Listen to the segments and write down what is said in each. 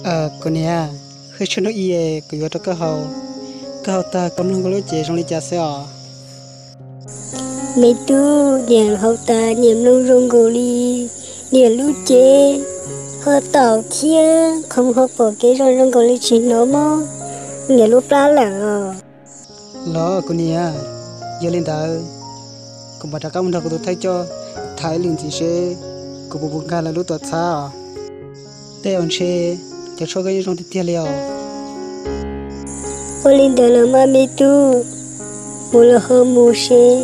Kuv niam, hwj tshuaj hnub ib kuv yuav rau koj haus, koj haus tag koj mloog koj lub cev zoo li cas xwb os. Me tub, niam haus tas niam mloog zoo nkaus li niam lub cev ho taum thiab qhov muag ho pom kev zoo zoo nkaus li tsis hnov mob niam lub plab lawm os. Los kuv niam, yog li ntawd kuv mam rov qab mus nrog kuv tus thawj coj tham ib lwm ntxiv seb kuv puas nkag lawv lub tuam txhab os. Tej zaum ntshe cov tshuaj koj yeej zoo tiag tiag li os. Ua li ntawd los mas me tub, mus los ho mus seb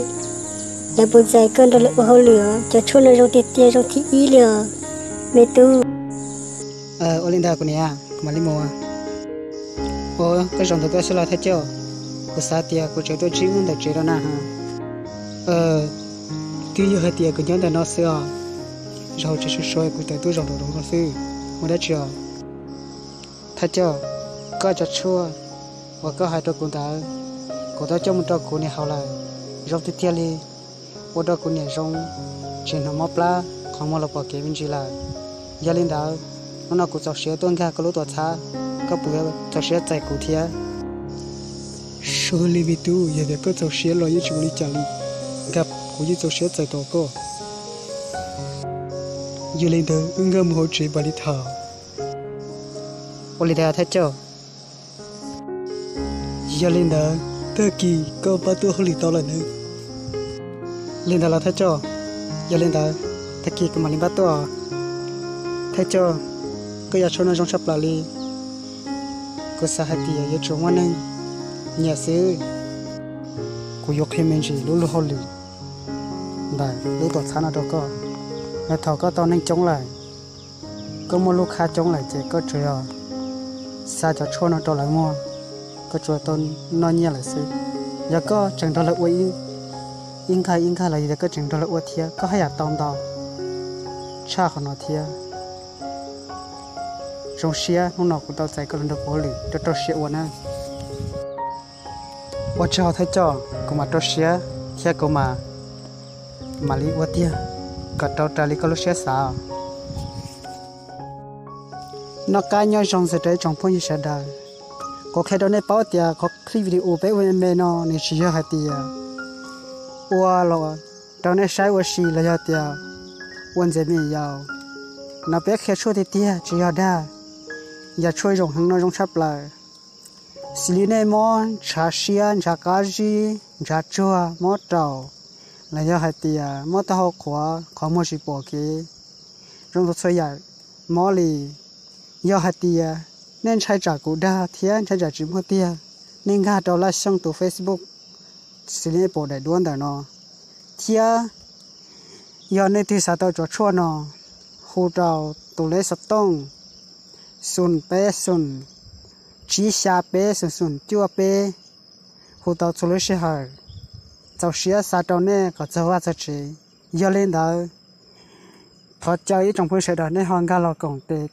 lawv puas txais koj nrog lawv ua hauj lwm os. Cov tshuaj no zoo tiag tiag, zoo thib ib li os me tub. Ua li ntawd kuv niam, kuv mam li mus. Ua koj zaum ntawd koj xwb los thawj coj? Kuv xav tias kuv tseem tuaj ntsib wb ntawm tsev rau na. Twb yog hais tias kuv nyob ntawm no xwb os, zaum tseem sua sua kuv tawm tuaj zaum nraum zoov no xwb, ua dab tsi os? Thawj coj, koj cov tshuaj uas koj hais rau kuv ntawd, kuv twb coj mus rau kuv niam haus lawm, zoo tiag tiag li, ua rau kuv niam zoo, tsis hnov mob plab, qhov muag los pom kev me ntsis lawm. Yog li ntawd, hnub no kuv txaus siab tuaj nkag koj lub tuam txhab, koj puas txaus siab txais kuv thiab? Sub li me tub, yog tias koj txaus siab los yeej tsis ua li cas li, nkag kuv yeej txaus siab txais tos koj. Yog li ntawd wb nkag mus hauv tsev mam li tham. Ua li ntawd thawj coj. Yog li ntawd, tag kis koj pab tuaj hauj lwm tau lawm nawb. Li ntawd los thawj coj, yog li ntawd, tag kis kuv mam li npaj tuaj. Thawj coj, koj yam tshuaj no zoo tshaj plaws li, kuv xav hais tias yuav tsum muaj neeg nyiam xwb. Kuv yuav qhia me ntsis lub luag hauj lwm ntawm lub tuam txhab no rau koj. Yog thaum koj tau neeg coob lawm, koj muaj lub khab coob lawm ces koj tsuas yog xa cov tshuaj no rau lawv muag, koj tsuas tau noj nyiaj lawm xwb. Yog koj tseem nrog lawv ua ib nkag ib nkag los yog tias koj tseem nrog lawv ua thiab koj haj yam tau ntau tshaj qhov no thiab. Zoo siab hnub no kuv tau txais koj los nrog kuv hauj lwm, rau rau siab ua na. Ua tsaug thawj coj, kuv mam rau siab thiab kuv mam, mam li ua tiag kom raws li koj lub siab xav. Noj qab nyob zoo txog rau ib tsoom phooj ywg sawv daws. Kuv qhia rau nej paub tias qhov clip video peb ua me me no nws tsis yog hais tias ua los rau nej saib ua si los yog tias ua ntxias me nyuam yaus. No peb qhia tshuaj tiag tiag tsis yog dag. Yam tshuaj zoo heev no zoo tshaj plaws. Xws li nej mob ntshav siab, ntshav qab zib, ntshav tsuag, mob raum, los yog hais tias mob taub hau qhuav, qhov muag tsis pom kev, zoo txhua txhua yam mob li. Yog hais tias nej ntshai tsam kuv dag thiab ntshai tsam tsis muaj tiag, nej nkag rau Laj Xyooj tus Facebook xws li nej pom daim duab ntawm no, thiab yog nej twg xav tau cov tshuaj no, hu rau tus lej xov tooj xoom peb xoom tsib xya peb xoom xoom cuaj peb, hu tau txhua lub sij hawm, txaus siab xa rau nej kom txog vaj txog tsev. Yog li ntawd, thov caw ib tsoom phooj ywg sawv daws nej ho nkag los koom tes